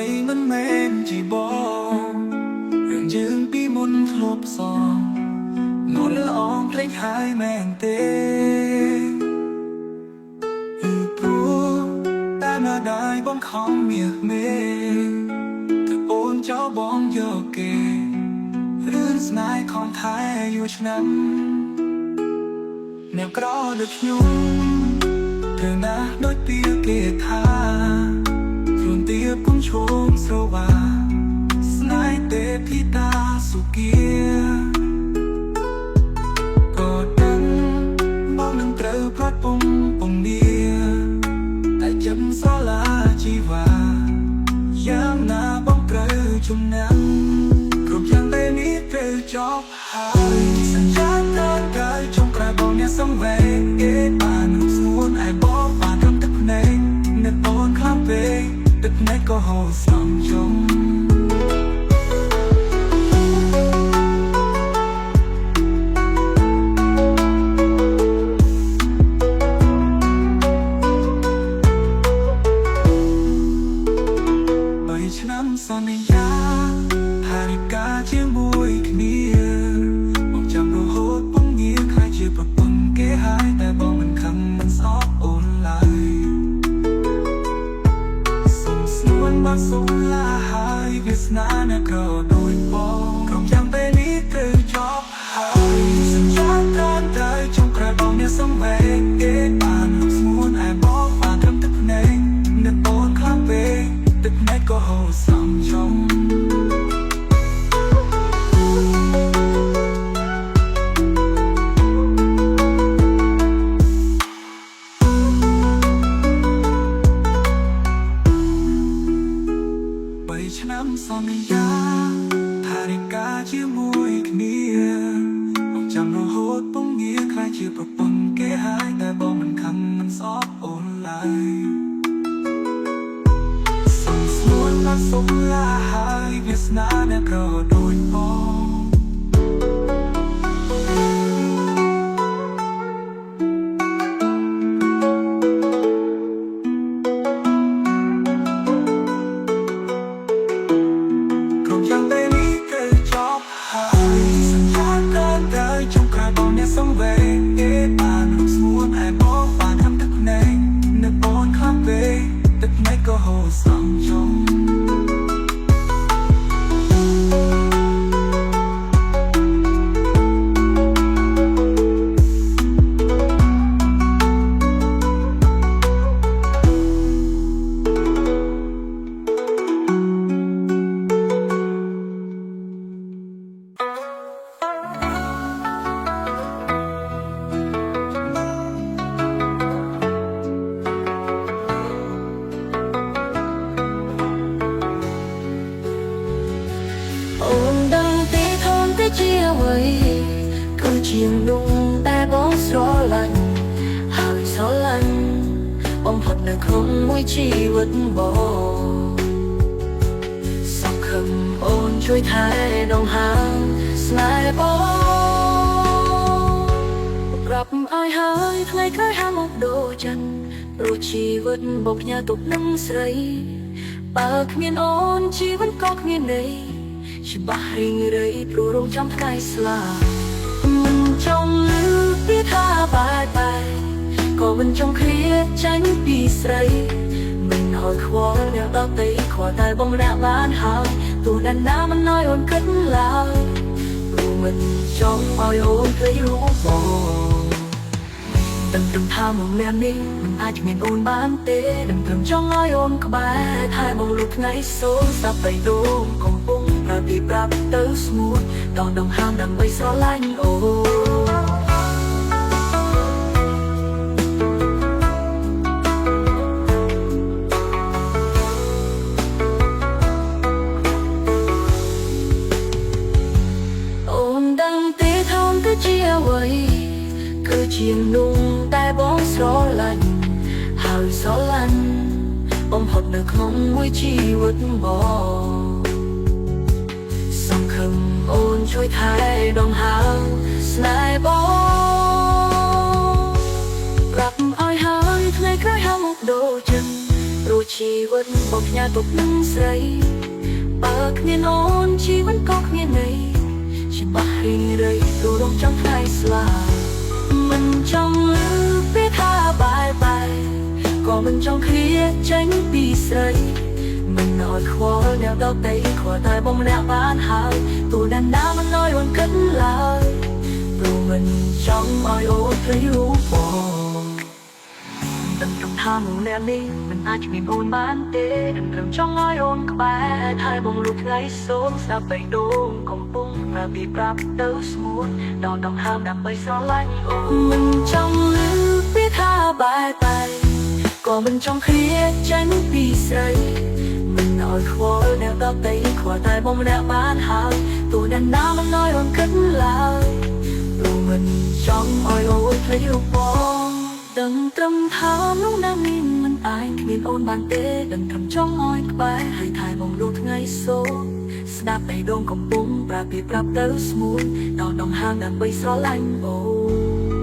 មីមិនមែនជាបងរឿងយើងពីមុនធ្លាប់សងងន់ល្អងភ្លេចហើយមែនទេឬព្រោះតែម្ដាយបងខំមាសមេទៅអូនចោលបងយកគេរឿងស្នេហ៍ខំថែយូរឆ្នាំអ្នកក្រដូចខ្ញុំត្រូវណាស់ដូចពីគេថាខ្លួនទៀបគុំឈោងស្រវាស្នេហ៍ទេភីតាសុគាក៏ដឹងបងនឹងត្រូវផ្លាត់ពងពងនីតែចិត្តស្រឡាជីវ៉ាយ៉ាងណាបងត្រូវជំនះគ្រប់យ៉ាងពេលនេះត្រូវចប់ហើយសញ្ញាតើកាយចុងក្រោយបងអ្នកសង្វេគគេបានរូបស្ងួនឯបងបានត្រឹមទឹកភ្នែកនឹកអូនខ្លាំងពេកទឹកភ្នែកក៏ហូរស្រង់ជុំ 3 ឆ្នាំសន្យាថារៀបការជាមួយគ្នាបងចាំរហូតពងងារខ្លាចជាប្រពន្ធគេហើយតែបងមិនខឹងមិនស្អប់អូនឡើយសុំស្នួនបានសុំឡាហើយវាសនាអ្នកក៏ដូចបងក្រុមយ៉ាងពេលនេះត្រូវចប់ហើយសញ្ញាត្រានត្រូវចុងក្រោយបងអ្នកសង្វេគគេបានរូបស្ងួនឯបងបានត្រឹមទឹកភ្នែកនឹកអូនខ្លាំងពេកទឹកភ្នែកក៏ហូរស្រង់ចុង 3 ឆ្នាំសន្យាថារៀបការជាមួយគ្នាបងចាំរហូតពងងារខ្លាចជាប្រពន្ធគេហើយតែបងមិនខឹងមិនស្អប់អូនឡើយសុំស្នួនបានសុំឡាហើយវាសនាអ្នកក៏ដូចបង គ្រប់យ៉ាងពេលនេះត្រូវចប់ហើយសញ្ញាត្រានត្រូវចុងក្រោយបងអ្នកសង្វេគគេបានរូបស្ងួនឯបងបានທຳទឹកភ្នែកនឹកអូនខ្លាំងពេកទឹកភ្នែកក៏ហូរស្រង់ចុង អូនដឹងទេធំទៅជាអ្វីគឺជានោះតែបងស្រឡាញ់ហើយស្រឡាញ់បំផុតនៅក្នុងមួយជីវិតបងសង្ឃឹមអូនជួយថែដងហាងស្នេហ៍បងប្រាប់ឲ្យហើយថ្ងៃក្រោយហាមកដូរចិត្តព្រោះជីវិតបោកផ្ញើទុកនឹងស្រីបើគ្មានអូនជីវិតក៏គ្មានន័យច្បាស់រីងរៃព្រោះរងចាំថ្ងៃស្លាប់មិនចង់លឺពីថាបាយបាយក៏មិនចង់ឃ្លាតចាញ់ពីស្រីមិនឲ្យខ្វល់អ្នកដទៃខ្វល់តែបងម្នាក់បានហើយទោះអ្នកណាមិនឲ្យអូនគិតឡើយព្រោះមិនចង់ឲ្យអូនភ្លេចរូបបង ដឹងត្រឹមថាមកលះនេះមិនអាចមានអូនបានទេដឹងត្រឹមចង់ឲ្យអូនក្បែរថែបងលុះថ្ងៃសូនស្ដាប់បេះដូងកំពុងប្រើពីប្រាប់ទៅស្ងួតដល់ដងហាមដើម្បីស្រឡាញ់អូនអូនដឹងទេថាអូនគឺជាអ្វីគឺជានោះតែបងស្រឡាញ់ហើយស្រឡាញ់បំផុតនៅក្នុងមួយជីវិតបងសង្ឃឹមអូនជួយថែដងហើមស្នេហ៍បងប្រាប់ឲ្យហើយថ្ងៃក្រោយហាមកដូរចិត្តព្រោះជីវិត វិតបងផ្ញើទុកនឹងស្រីបើគ្មានអូនជីវិតក៏គ្មានន័យច្បាស់រីងរៃព្រោះរងចាំថ្ងៃស្លាប់មិនចង់លឺពាក្យថាបាយបាយក៏មិនចង់ឃ្លាចេញពីស្រីមិនឲ្យខ្វល់អ្នកដទៃខ្វល់តែបងម្នាក់បានហើយទូអ្នកណាមិនឲ្យអូនគិតឡើយព្រោះមិនចង់ឲ្យអូនភ្លេចរូបបងដឹងត្រឹមថាមកអ្នកនេះមិនអាចមានអូនបានទេដឹងត្រឹមចង់ឲ្យអូនក្បែរហើយបងលុះថ្ងៃសូមស្ដាប់បេះដូងកំពុងប្រើពីប្រាប់ទៅស្ងួនដល់ដង្ហើមដើម្បីស្រឡាញ់អូនមិនចង់លឺពាក្យថាបាយបាយក៏មិនចង់ឃ្លាចេញពីស្រីមិនឲ្យខ្វល់អ្នកដទៃខ្វល់តែបងម្នាក់បានហើយទូអ្នកណាមិនឲ្យអូនគិតឡើយព្រោះមិនចង់ឲ្យអូនភ្លេចរូបបងដឹងត្រឹមថានោះណានេះមិនអាចគ្មានអូនបានទេដឹងត្រឹមចង់ឲ្យក្បែរហើយថែបងលុះថ្ងៃសូស្ដាប់បេះដូងកំពុងប្រាប់ពីប្រាប់ទៅស្ងួនដល់ដង្ហើមដើម្បីស្រឡាញ់អូ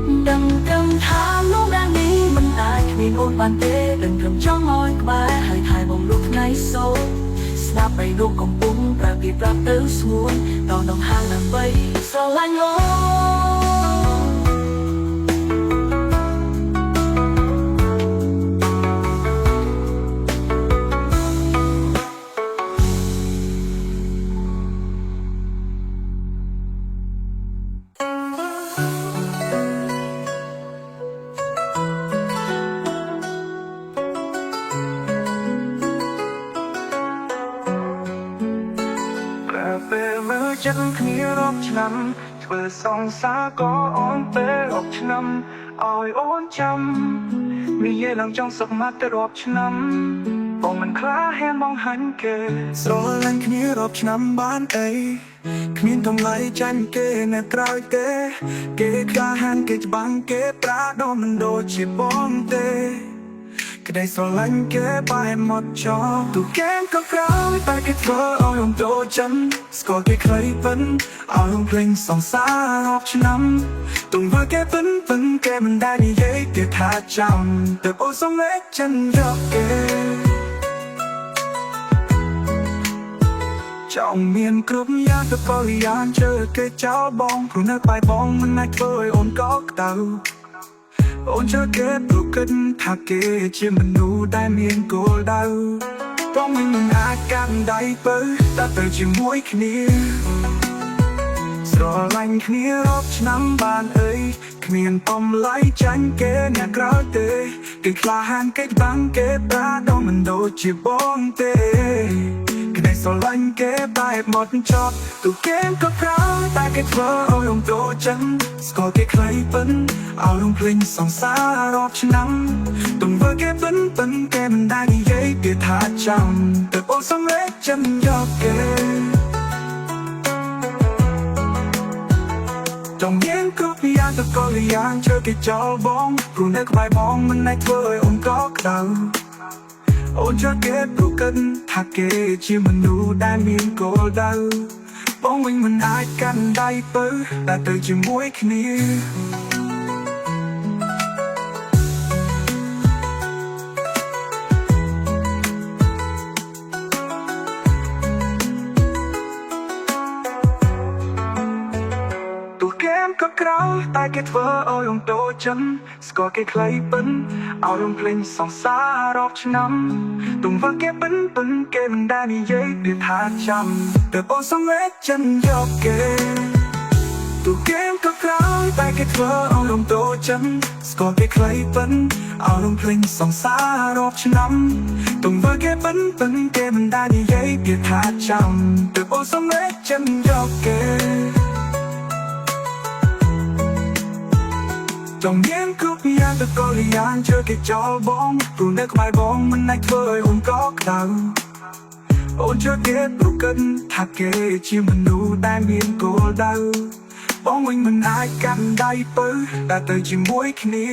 នដឹងត្រឹមថានោះណានេះមិនអាចគ្មានអូនបានទេដឹងត្រឹមចង់ឲ្យក្បែរហើយថែបងលុះថ្ងៃសូស្ដាប់បេះដូងកំពុងប្រាប់ពីប្រាប់ទៅស្ងួនដល់ដង្ហើមដើម្បីស្រឡាញ់អូន ចិត្តគ្នារាប់ឆ្នាំធ្វើសង្សារក៏អូនពេលរាប់ឆ្នាំឲ្យអូនចាំនិយាយឡើងចង់សុខមកទៅរាប់ឆ្នាំបងមិនក្លាហ៊ានបង្ហាញគេស្រឡាញ់គ្នារាប់ឆ្នាំបានអីគ្មានតម្លៃចាញ់គេនៅក្រោយទេគេក្លាហានគេច្បាំងគេប្រាដល់មិនដូចជាបងទេក្តីស្រឡាញ់គេបែរមកចោលទូកែមក៏ក្រោយតែគេធ្វើឲ្យអូនដូរចិនស្គាល់គេខ្លីពិនឲ្យអូនភ្លេងសង្សាររាប់ឆ្នាំទង្វើគេពិនពិនគេមិនដែលនិយាយគេថាចាំទៅអូនសំឡេងចិនយកគេចង់មានគ្រប់យ៉ាងទៅបរិយានជឿគេចោលបងព្រោះនៅបែបបងមិនអាចធ្វើឲ្យអូនកក់ក្ដៅអូនជឿគេព្រោះគិតថាគេជាមនុស្សដែលមានគោលដៅបងមិនអាចកាន់ដៃពៅតែទៅជាមួយគ្នាស្រឡាញ់គ្នារាប់ឆ្នាំបានអីគ្មានតម្លៃចាញ់គេអ្នកក្រៅទេគេក្លាហានគេបាំងគេប្រាដល់មិនដូចជាបងទេក្តីស្រឡាញ់គេបែបមកចប់ទូគេក៏ក្រោយតែគេធ្វើឲ្យអូនដូរចិនស្គាល់គេខ្លីពិនឲ្យអូនភ្លេចសង្សាររាប់ឆ្នាំទង្វើគេពិនពិនគេមិនដែលនិយាយគេថាចាំទៅអូនសំឡេងចិនយកគេចង់មានគ្រប់យ៉ាងទៅក៏យ៉ាងជឿគេចោលបងព្រោះនៅក្បែរបងមិនអាចធ្វើឲ្យអូនកក់ក្ដៅអូនជឿគេព្រោះគិតថាគេជាមនុស្សដែលមានគោលដៅបងវិញមិនអាចកាន់ដៃពៅតែទៅជាមួយគ្នាទូកែមក៏ក្រោយតែគេធ្វើឲ្យអូនដូរចិនស្គាល់គេខ្លីពិនឲ្យអូនភ្លេចសង្សាររាប់ឆ្នាំទង្វើគេពិនពិនគេមិនដែលនិយាយពីថាចាំទៅអូនសំឡេងចិនយកគេទូកែមក៏ក្រោយតែគេធ្វើឲ្យអូនដូរចិនស្គាល់គេខ្លីពិនឲ្យអូនភ្លេចសង្សាររាប់ឆ្នាំទង្វើគេពិនពិនគេមិនដែលនិយាយពីថាចាំទៅអូនសំឡេងចិនយកគេចង់មានគ្រប់យ៉ាងទៅក៏យ៉ាងជឿគេចោលបងព្រោះនៅក្បែរបងមិនអាចធ្វើឲ្យអូនកក់ក្ដៅអូនជឿគេព្រោះគិតថាគេជាមនុស្សដែលមានគោលដៅបងវិញមិនអាចកាន់ដៃពៅតែទៅជាមួយគ្នា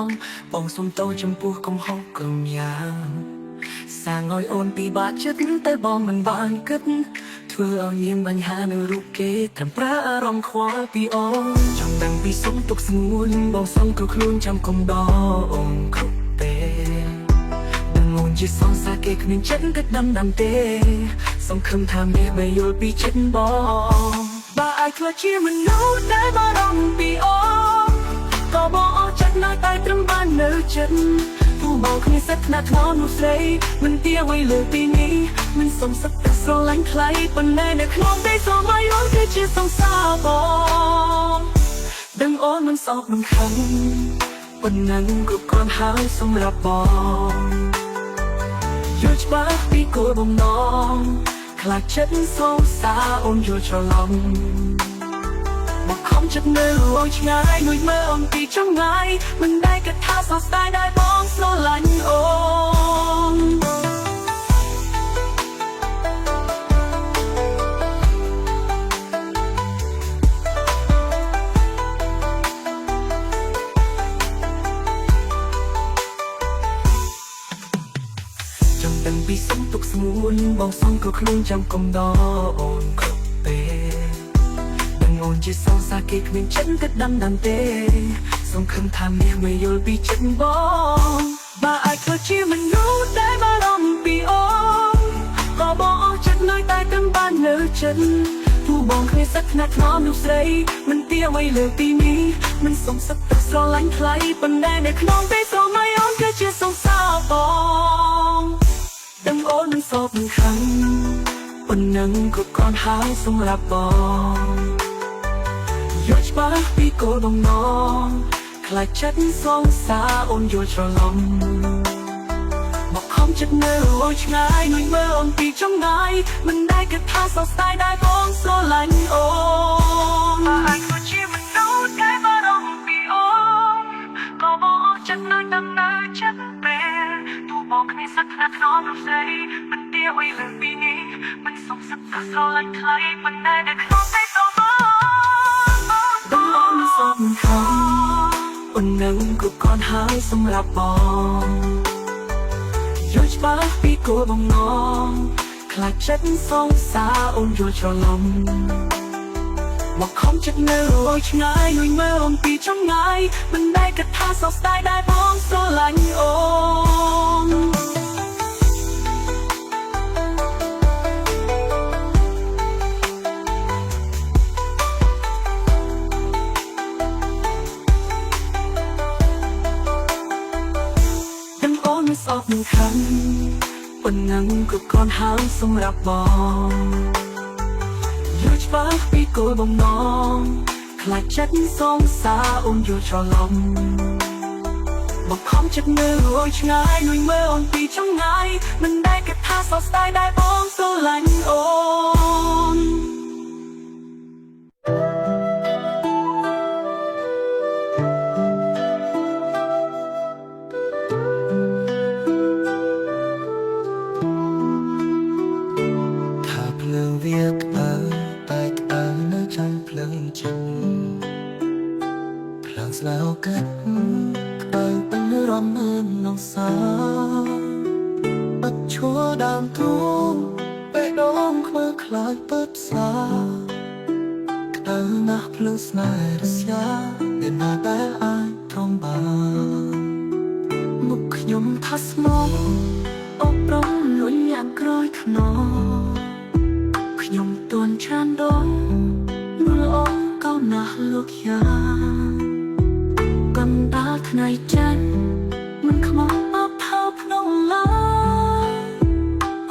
ំបងសុំទោសចំពោះកំហុសគ្រប់យ៉ាងសាងឲ្យអូនពិបាកចិត្តតែបងមិនបានគិតធ្វើឲ្យមានបញ្ហានៅរូបគេត្រឹមប្រើអារម្មណ៍ខ្វល់ពីអូនចង់ដឹងពីសុំទុកស្ងួនបងសុំគ្រប់ខ្លួនចាំកុំដល់អូនគ្រប់ពេលដឹងអូនជាសង្សារគេគ្មានចិត្តគិតដាំដាំទេសង្ឃឹមថាមាសមិនយល់ពីចិត្តបងបើអាចធ្វើជាមនុស្សដែលបារម្ភពីអូនក៏បងអស់ចិត្តនៅតែត្រឹមបាននៅចិត្តទោះបងគ្មានសិទ្ធិថ្នាក់ថ្នមនោះស្រីមិនទាអ្វីលើពីនេះមិនសុំសិទ្ធិស្រឡាញ់ថ្លៃប៉ុន្តែនៅក្នុងពេលសម័យអូនគឺជាសង្សារបងដឹងអូនមិនសោកមិនខឹងប៉ុណ្ណឹងគ្រប់គ្រាន់ហើយសម្រាប់បងយល់ច្បាស់ពីគោលបំណងខ្លាចចិត្តសង្សារអូនយល់ច្រឡំមកខំចិត្តនៅឲ្យឆ្ងាយលួចមើលអំពីចម្ងាយមិនដែលគិតថាសោកស្ដាយដែលបងស្រឡាញ់អូនចង់ដឹងពីសុំទុកស្ងួនបងសុំក៏ខ្លួនចាំកុំដល់អូនគ្រប់ពេលដឹងអូនជាសង្សារគេគ្មានចិត្តគិតដាំដាំទេសង្ឃឹមថាមាសមិនយល់ពីចិត្តបងបើអាចធ្វើជាមនុស្សដែលបារម្ភពីអូនក៏បងអស់ចិត្តនៅតែត្រឹមបាននៅចិត្តទោះបងគ្មានសិទ្ធិថ្នាក់ថ្នមនោះស្រីមិនទាអ្វីលើពីនេះមិនសុំសិទ្ធិស្រឡាញ់ថ្លៃប៉ុន្តែនៅក្នុងពេលសម័យអូនគឺជាសង្សារបងដឹងអូនមិនសោកមិនខឹងប៉ុណ្ណឹងគ្រប់គ្រាន់ហើយសម្រាប់បងយល់ច្បាស់ពីគោលបំណងខ្លាចចិត្តសង្សារអូនយល់ច្រឡំមកខំចិត្តនៅឲ្យឆ្ងាយលួចមើលអំពីចម្ងាយមិនដែលគិតថាសោកស្ដាយដែលបងស្រឡាញ់អូនអាចធ្វើជាមនុស្សដែលបារម្ភពីអូនក៏បងអស់ចិត្តនៅតែនៅចិត្តពេលទោះបងគ្មានសិទ្ធិថ្នាក់ថ្នមនោះស្រីមិនទាអ្វីលើពីនេះមិនសុំសិទ្ធិស្រឡាញ់ថ្លៃប៉ុន្តែនៅក្នុងពេលសម័យដឹងអូនមិនសោកមិនខំប៉ុណ្ណឹងគ្រប់គ្រាន់ហើយសម្រាប់បងយល់ច្បាស់ពីគោលបំណងខ្លាចចិត្តសង្សារអូនយល់ច្រឡំមកខំចិត្តនៅឲ្យឆ្ងាយលួចមើលអំពីចម្ងាយមិនដែលគិតថាសោកស្ដាយដែលបងស្រឡាញ់អូនដឹងអូនមិនសោកមិនខឹងប៉ុណ្ណឹងគ្រប់គ្រាន់ហើយសម្រាប់បងយល់ច្បាស់ពីគោលបំណងខ្លាចចិត្តសង្សារអូនយល់ច្រឡំមកខំចិត្តនៅឲ្យឆ្ងាយលួចមើលអំពីចម្ងាយមិនដែលគិតថាសោកស្ដាយដែលបងស្រឡាញ់អូន ថាភ្លើងវាក្តៅតែក្តៅនៅចាំភ្លើងចិត្តភ្លើងស្លាវកាត់ក្តៅពេញរំមនងសាបាត់ឈួរដើមទ្រូងបេះដូងខ្មើខ្លាចពើផ្សាក្តៅណាស់ភ្លើងស្នេហ៍រស្យាមានណាដែលអាចទ្រាំបានមុខខ្ញុំថាស្មង អប់រំលួចយ៉ាងក្រោយខ្នងខ្ញុំទួនច្រើនដងមើលអូនកោណាស់លោកយ៉ាកណ្ដាលថ្ងៃច័ន្ទមិនខ្មោះអបថោភ្នំឡើយ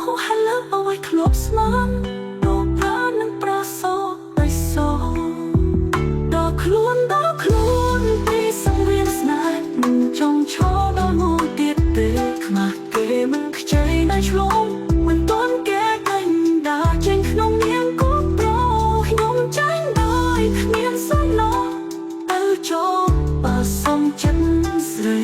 ហូហឡអ្វីធ្លាប់ស្មានដល់ប្រានឹងប្រាសោដៃសោដល់ខ្លួនដល់ខ្លួនពីសង្វៀនស្នេហ៍មិនចង់ឈរដល់មួយទៀតទេខ្មាស់គេមិនខ្ចីដៃឆ្លងមិនទាន់គេដេញដើរចេញក្នុងនាងគូប្រខ្ញុំចាញ់ដោយគ្មានសំណងទៅចូលបើសុំចិត្តស្រី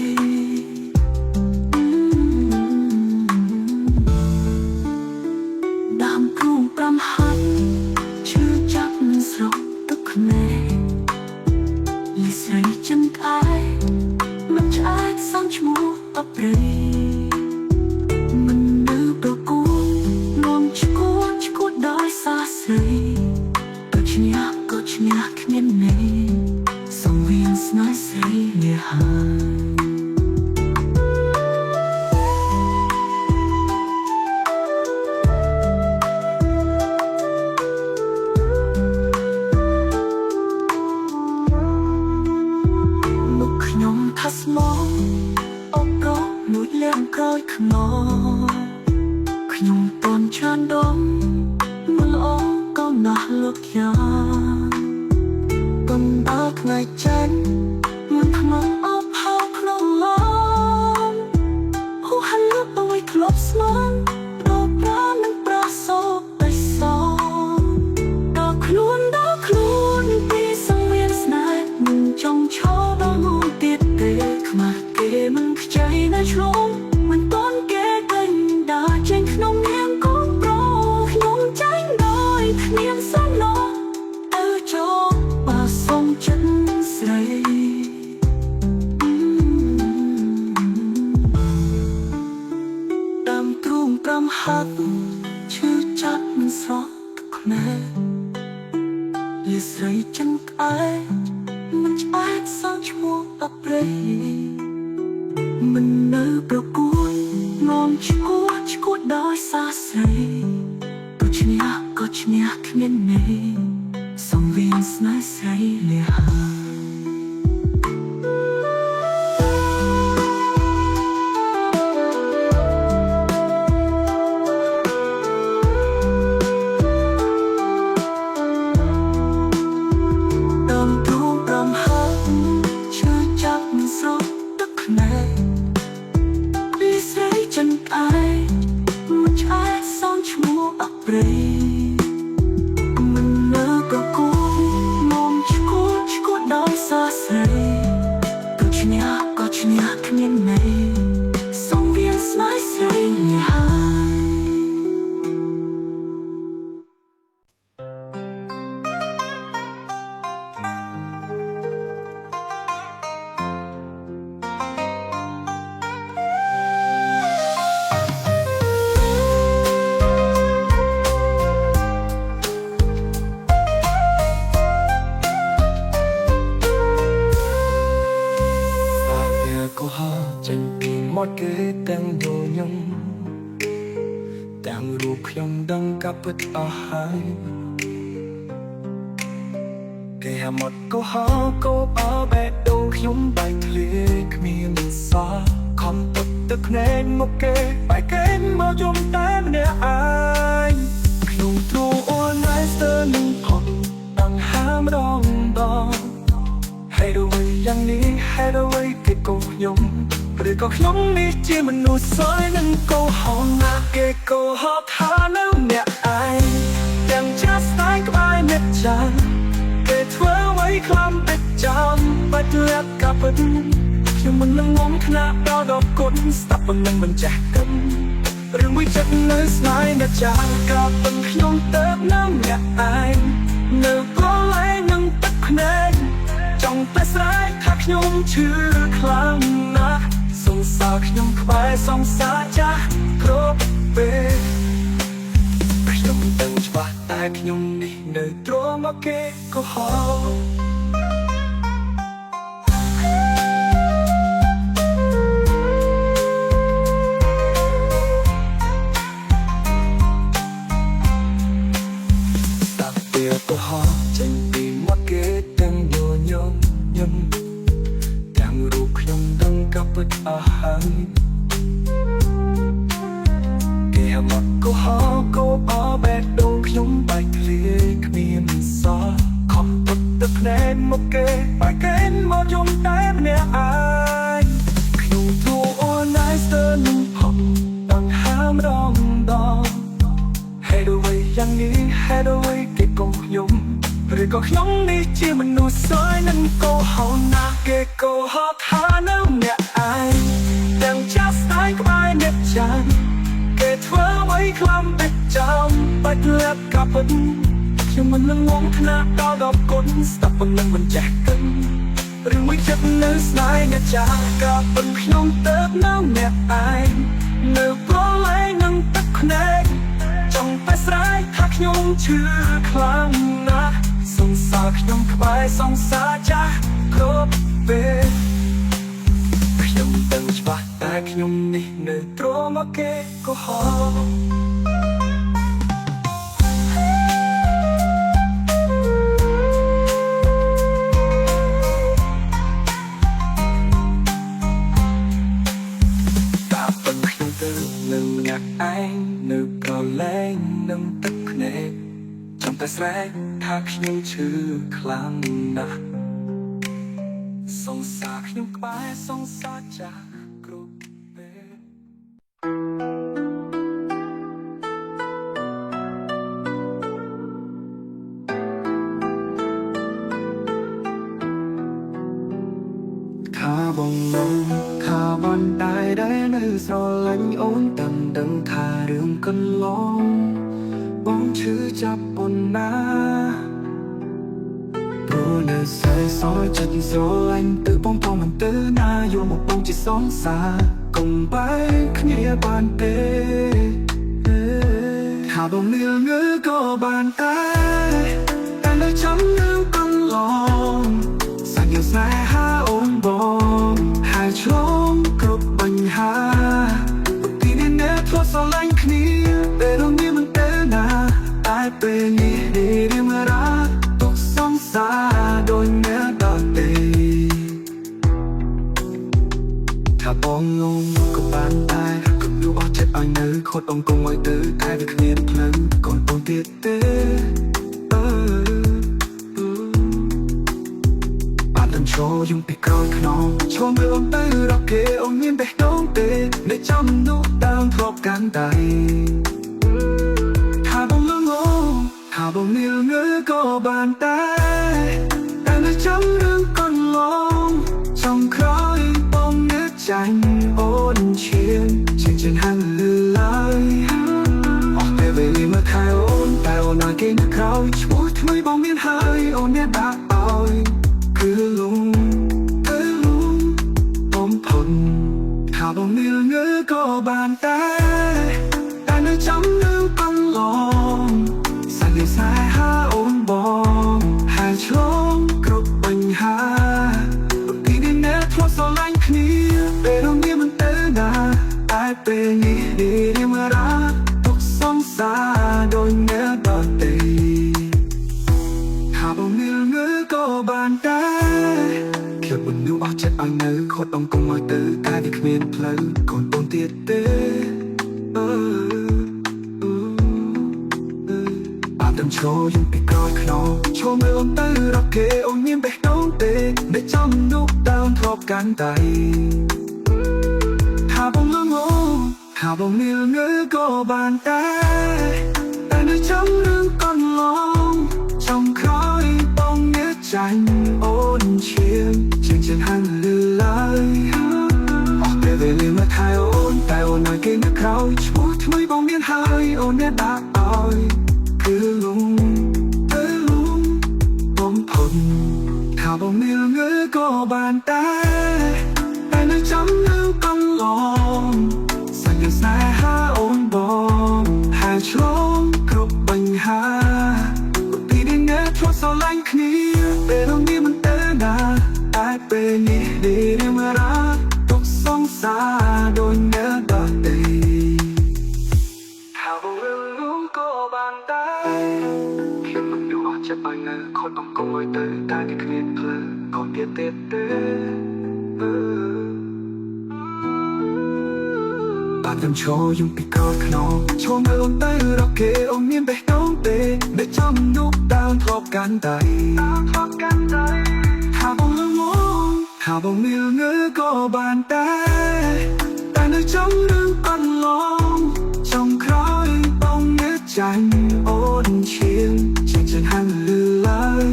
ដើមគ្រូប្រាំហាត់ឈឺចាប់នឹងស្រុកទឹកភ្នែកលីស្រីចិនក្អែកមិនឆ្អែ កយ៉ាងកណ្ដាលថ្ងៃចេញមិនក្នុងអបហោក្នុងឡានហូហាន់អ្វីធ្លាប់ស្មានដល់ប្រានឹងប្រាសោបៃសងដល់ខ្លួនដល់ខ្លួនពីសង្វៀនស្នេហ៍មិនចង់ឈរដល់ងទៀតទេខ្មាស់គេមិនខ្ចីនៅឆ្លងមិនតន់គេដេញដើរចេញក្នុងនាងកូនប្រុសខ្ញុំចាញ់ដោយគ្មានសំណងអើចូលបើសុំចិត្តស្រី ដើមទ្រូងប្រាំហាត់ឈឺចាប់មិនស្រស់ទឹកភ្នែកលាស្រីចិនក្អែកមិនឆ្អែតសងឈ្មោះអប្រេមិននៅប្រកួតនាំឈួតឈួតដោយសារស្រីទោះឈ្នះក៏ឈ្នះគ្មានន័យសង្វៀនស្នេហ៍ស្រីលះហើយ ដើមទ្រូងប្រាំហាត់ឈឺចាប់មិនស្រស់ទឹកភ្នែកពីស្រីចិនក្អែកមិនឆ្អែតសងឈ្មោះអប្រេមិននៅប្រគួតនាំឈួតឈួតដោយសារស្រីទោះឈ្នះក៏ឈ្នះគ្មានន័យសងវៀនស្នេហ៍ស្រីហើយ ស្ដាប់វាកុហកចេញពីមាត់គេទាំងញញឹមទាំងរូបខ្ញុំដឹងកាពិតអស់ហើយគេហាមាត់កុហកកោបអបេះដូងខ្ញុំបែកធ្លាយគ្មានសល់ខំទឹកទឹកភ្នែកមកគេបែកគេមកយំតែម្នាក់ឯងខ្ញុំទ្រូអូនណៃស្ទើនឹងផុតតាំងហាម្ដងដង ហេតុអ្វីយ៉ាងនេះហេតុអ្វីគេកោខ្ញុំឬក៏ខ្ញុំនេះជាមនុស្សសយនឹងកោហកណាស់គេកោហកថានៅអ្នកឯងទាំងច្រាស់ស្ដាយក្បែរអ្នកចាស់គេធ្វើអ្វីខ្លាំងពេកចាំបាច់លាក់កាពិតខ្ញុំមិននឹងងំថ្នាក់ដល់ដល់គុណស្ដាប់ប៉ុណ្ណឹងមិនចេះគិតរឿងមួយចិត្តនៅស្នេហ៍អ្នកចាស់កាពិនខ្ញុំទៅនៅអ្នកឯងនៅប្រឡែងនឹងទឹកភ្នែក ចង់តែស្រែកថាខ្ញុំឈឺខ្លាំងណាស់សង្សារខ្ញុំក្បែរសង្សារចាស់គ្រប់ពេលខ្ញុំដឹងច្បាស់តែខ្ញុំនេះនៅទ្រាំមកគេកុហកស្ដាប់ពេលកុហកចេញពីមាត់គេទាំងញញឹមញឹមទាំងរូបខ្ញុំដឹងក៏ពិតអស់ហើយ គេហមកកុហកកោអបេះដូងខ្ញុំបែកធ្លាយគ្មានសល់ខំទុកទឹកភ្នែកមកគេបែកគេមកយំតែម្នាក់ឯងខ្ញុំទូអូនណៃស្ទើនឹងផុតតាំងហាម្ដងដងហេតុអ្វីយ៉ាងនេះហេតុអ្វីគេកុំខ្ញុំឬក៏ខ្ញុំនេះជាមនុស្សសយនឹងកុហកណាស់គេកុហកថានៅម្នាក់ឯងទាំងចាស់ស្ដាយក្បែរអ្នកចាស់ គេធ្វើអ្វីខ្លាំងពេកចាំបាច់លាក់កាពិតខ្ញុំមិននឹងងំថ្នាក់ដល់ដល់គុណស្ដាប់ប៉ុណ្ណឹងមិនចេះគិតរឿងមួយចិត្តនៅស្នេហ៍អ្នកចាស់កាពិនខ្ញុំទៅនៅអ្នកឯងនៅប្រឡែងនឹងទឹកភ្នែកចង់តែស្រែកថាខ្ញុំឈឺខ្លាំងណាស់សង្សារខ្ញុំក្បែរសង្សារចាស់គ្រប់ពេល ខ្ញុំដឹងច្បាស់តែខ្ញុំនេះនៅទ្រាំមកគេកុហកតាប៉ុនខ្ញុំទៅនៅម្នាក់ឯងនៅប្រឡែងនឹងទឹកភ្នែកចង់ តែស្រែកថាខ្ញុំឈឺខ្លាំងណាស់សង្សារខ្ញុំក្បែរសង្សារចាស់គ្រប់ពេល ថាបងងងថាបានតែដែលនៅស្រឡាញ់អូនតាំងដឹងថារឿងកន្លងបងឈឺចាប់ប៉ុណ្ណាព្រោះនៅសេសសល់ចិត្តស្រឡាញ់ទៅបងផងមិនទៅណាយកមកបងជាសង្សារកុំបែកគ្នាបានទេថាបងលៀងងើក៏បានតែតែនៅចាំរឿងកន្លង សាច់ញស្នេហាអូនបងហើយឆ្លងគ្រប់បញ្ហាពីនេះអ្នកធ្លាប់ស្រឡាញ់គ្នាពេលនោះមានមិនទៅណាតែពេលនេះនេះរៀមរាទុកសង្សារដោយអ្នកដទៃថាបងងងក៏បានតែកុំយូរអស់ចិត្តឲ្យនៅខត់អង្គឲ្យទៅតែវាគ្មានផ្លូវកូនបងទៀតទេអឺ បានដឹងឈរយំពីក្រោយខ្នងឈរមើលអូនទៅរកគេអូនមានបេះដូងទេនៅចាំនោះដើមធ្លាប់កាន់ដៃថាបងលងងថាបងនិលងើក៏បានតែតែនៅចាំរឿងកន្លងចង់ក្រោយបងនឹកចាញ់អូនឈៀនជាងជាងហាងលឺឡើយអស់ពេលវេលាមើលថែអូនតែអូនឲ្យគេនៅក្រោយឈ្មោះថ្មីបងមានហើយអូនអ្នកដាក់ឲ្យគឺលងទៅលងបំផុនថាបងនិលងើក៏បានតែតែនៅចាំរឿងកន្លងសាច់ស្នេហាអូនបងហើយឆ្លងគ្រប់បញ្ហាពីនេះអ្នកធ្លាប់ស្រឡាញ់គ្នាពេលនោះមានមិនទៅណាតែពេលនេះនេះរៀមរាទុកសង្សារដោយអ្នកដទៃ ថាបងនិលងើក៏បានតែខ្ញុំមនុស្សអស់ចិត្តឲ្យនៅខត់អង្គឲ្យទៅតែវាគ្មានផ្លូវកូនបងទៀតទេអឺអឺអឺបានដឹងឈរយំពីក្រោយខ្នងឈរមើលអូនទៅរកគេអូនមានបេះដូងទេនៅចាំនោះដើមធ្លាប់កាន់ដៃថាបងលងថាបងនិលងើក៏បានតែតែនៅចាំរឿងកន្លងចង់ក្រោយបងញើចាញ់អូនឈៀងជាងជាងហាងលឺឡើយអស់ពេលវេលាមកថែអូនតែអូនឲ្យគេនៅក្រោយឈ្មោះថ្មីបងមានហើយអូនអ្នកដាក់ឲ្យគឺលងទៅលងបំផុនថាបងនិលងើក៏បានតែតែនៅចាំរឿងកន្លងសាច់ស្នេហាអូនបងហើយឆ្លងគ្រប់បញ្ហាពីនេះអ្នកធ្លាប់ស្រឡាញ់គ្នាពេលនោះមានមិនទៅណាតែពេលនេះនេះរៀមរាទុកសង្សារដោយអ្នកដទៃថាបងរឿងនោះក៏បានតែខ្ញុំមិនយូរអស់ចិត្តឲ្យនៅខត់អង្គឲ្យទៅតែវាគ្មានផ្លូវកូនទៀតទៀតទេអឺ បានដឹងឈរយំពីក្រោយខ្នងឈរមើលអូនទៅរកគេអូនមានបេះដូងទេនៅចាំនោះដើមធ្លាប់កាន់ដៃថាបងលងថាបងនិលងើក៏បានតែតែនៅចាំរឿងកន្លងចង់ក្រោយបងញើចាញ់អូនឈៀងជាងជាងហាងលឺឡើយ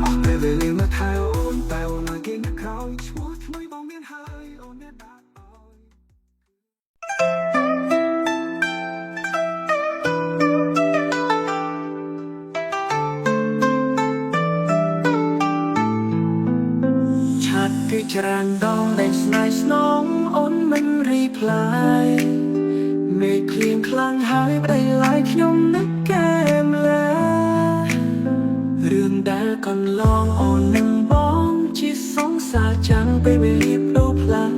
អស់ពេលវេលាមកថែអូនតែអូនឲ្យគេនៅក្រោយឈ្មោះថ្មីបងមានហើយអូនអ្នកដាក់ឲ្យ ឆាតគឺច្រើនដងដែលស្នេហ៍ស្នងអូនមិនរីផ្លាយមេឃភ្លៀងខ្លាំងហើយប្តីឡើយខ្ញុំនឹកកែមឡារឿងដែលកន្លងអូននឹងបងជាសង្សារចាំងពេលវេលាប្ដូរផ្លាំង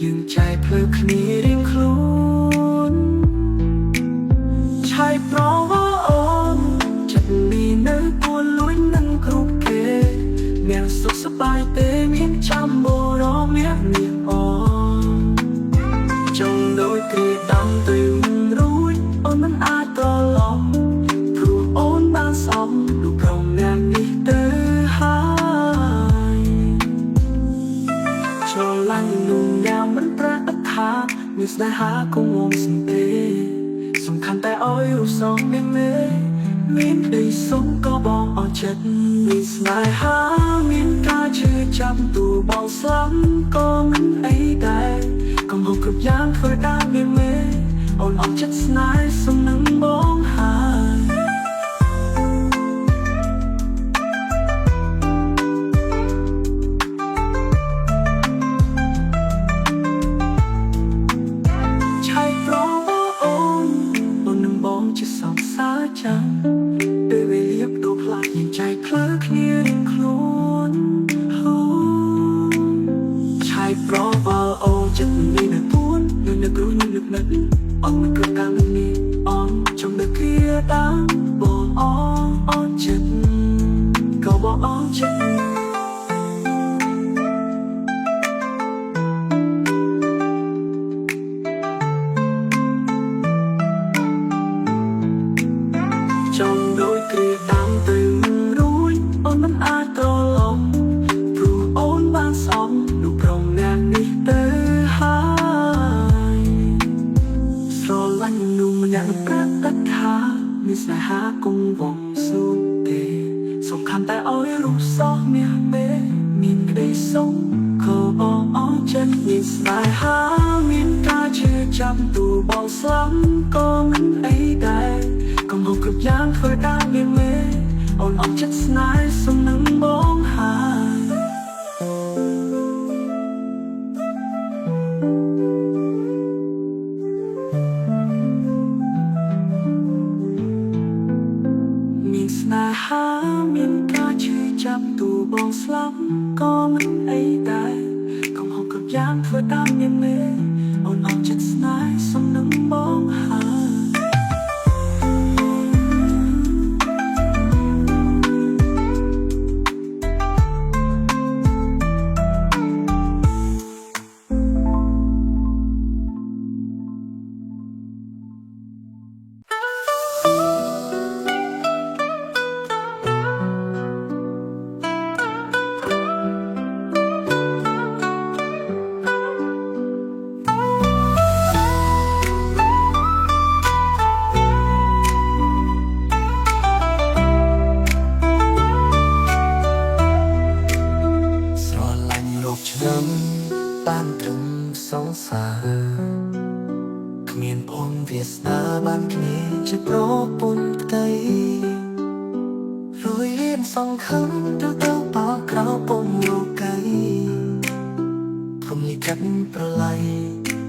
យើងចែកផ្លូវគ្នារៀងខ្លួនឆាយប្រវអូនចិត្តនេះនៅគួរលួចនឹងគ្រប់គេមានសុខសប្បាយទេមានចាំបរមអ្នកនេះអូនចង់ដូចគ្រាដំទៅមិនរួចអូនមិនអាចត្រឡប់ព្រោះអូន ហាគងងសន្ទេសំខាន់តែឲ្យរូបសងមានមេមានក្តីសុខក៏បងអស់ចិត្តមានស្នេហាមានការជឿចាប់ទូបងស្លាប់ក៏មិនអីដែរកុំហុកគ្រប់យ៉ាងធ្វើតាមមានមេអូនអស់ចិត្តស្នេហ៍សុំនឹងបងហើយឆៃប្រអូនអូននឹងបងជាសង្សារចាំពេលវេលាបដូរផ្លាស់យើងចែកផ្លូវគ្នារៀងខ្លួនហូឆៃប្រវល់អូនចិត្តមាននៅពួននៅនៅគ្រូនឹងនឹកនឹកអត់មិនគ្រប់តាមនេះអនចំដឹកគ្រាតាមបងអអនចិត្តក៏បងអនចិត្តចង់ដូចគ្រាតាមទៅមិនរួចអូនមិនអាចត្រឡប់ព្រោះអូនបានស្អប់នោះប្រុងអ្នកនេះទៅហើយស្រឡាញ់មនុស្សម្នាក់ប្រាប់តែថាមានស្នេហាគង់វងសួនទេសំខាន់តែឲ្យរូបសោះមាសមេមានក្តីសុខក៏បងអស់ចិត្តមានស្នេហាមានការជឿចាប់ទូបងស្លាប់ក៏មិនអីដែរកុំហុកគ្រប់យ៉ាងធ្វើតាមមានមេអូនអស់ចិត្តស្នេហ៍សុំនឹងបងហើយមានស្នេហាមានការជឿចាប់ទូបងស្លាប់ក៏មិនអីដែរកុំហុកគ្រប់យ៉ាងធ្វើតាមមានមេអូនអស់ចិត្តស្នេហ៍សុំនឹងបងហើយ ស្រឡាញ់លោកឆ្នាំបានត្រឹមសង្សារគ្មានអូនវាសនាបានគ្នាជាប្រពន្ធផ្ទៃរួយរៀនសង្ឃឹមទៅទៅបោក្រៅពុំលោកីព្រមលិខិតប្រឡ័យ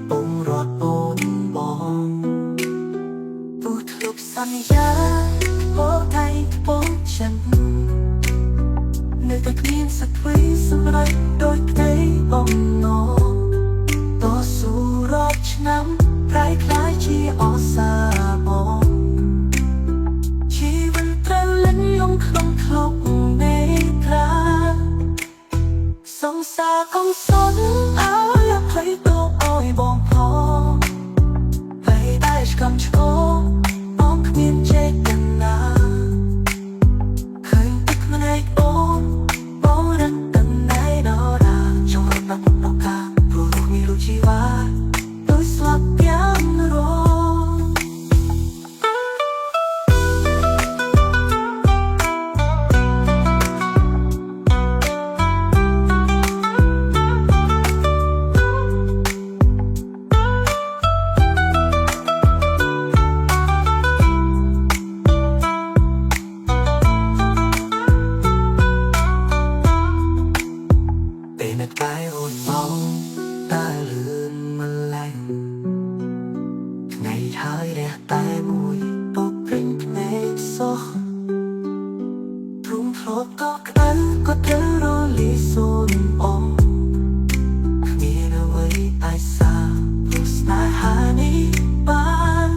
ពុំរត់អូនបងពុះធ្លុបសន្យាពោថៃពោចិននៅតែគ្មានសត្វសម្រាប់ដោយផ្ទៃបំណងតស៊ូរាប់ឆ្នាំប្រែក្លាយជាអសាបងជីវិតត្រូវលិនលងក្នុងធ្លុកមេត្រាសង្សារកុំសុនឲ្យអភ័យទោសឲ្យបងផងពេលតែឆ្កំឆ្គងបងគ្មានចេតនាឃើញទឹកភ្នែកអូនបងរឹងតណៃដរាចង់រត់ដល់ដល់កាព្រោះគ្មានរូបជីវ៉ាដូចស្លាប់យ៉ាងរង ពេលនៅតែអូនបងតើលឿនម្ល៉េះថ្ងៃហើយរះតែមួយពព្រិញភ្នែកសោះទ្រុងធ្លត់ក៏ក្តៅក៏ត្រូវរលីសូនអងគ្មានអ្វីអាចសាព្រោះស្នេហានេះបាន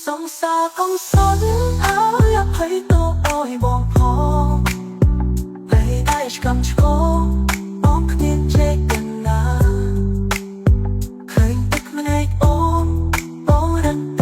សង្សារកុំសុនឲ្យអភ័យទោសឲ្យបងផងពេលតែឆ្កំឆ្គងបងគ្មានចេតនាឃើញទឹកភ្នែកអូនបងរឹងត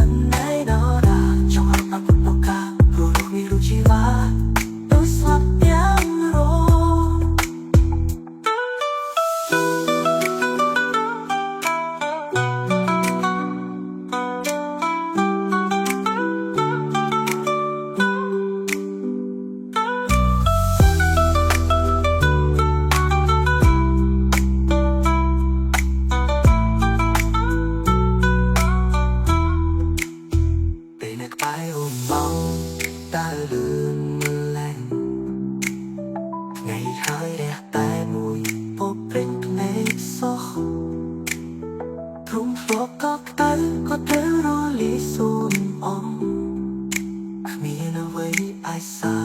ក៏ត្រូវរលាយសូន្យអងគ្មានអ្វីអាចសា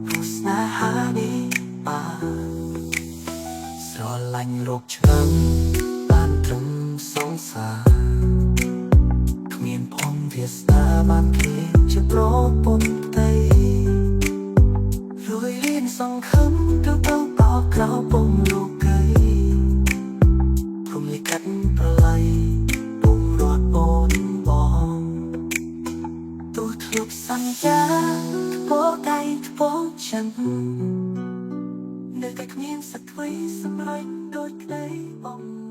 ព្រោះស្នេហានេះបានស្រឡាញ់រកឆ្នាំបានត្រឹមសង្សារគ្មានផងវាសនាបានឃ្លាតជាប្រពន្ធផ្ទៃរួយរៀនសង្ឃឹមទៅទៅបោកក្រៅពងលោកីព្រមលិខិតប្រឡ័យពុំរត់អូនបងទោះធ្លាប់សន្យាថ្ពោដៃថ្ពោចិននៅតែគ្មានសក្វីសម្រេចដូចក្តីបំ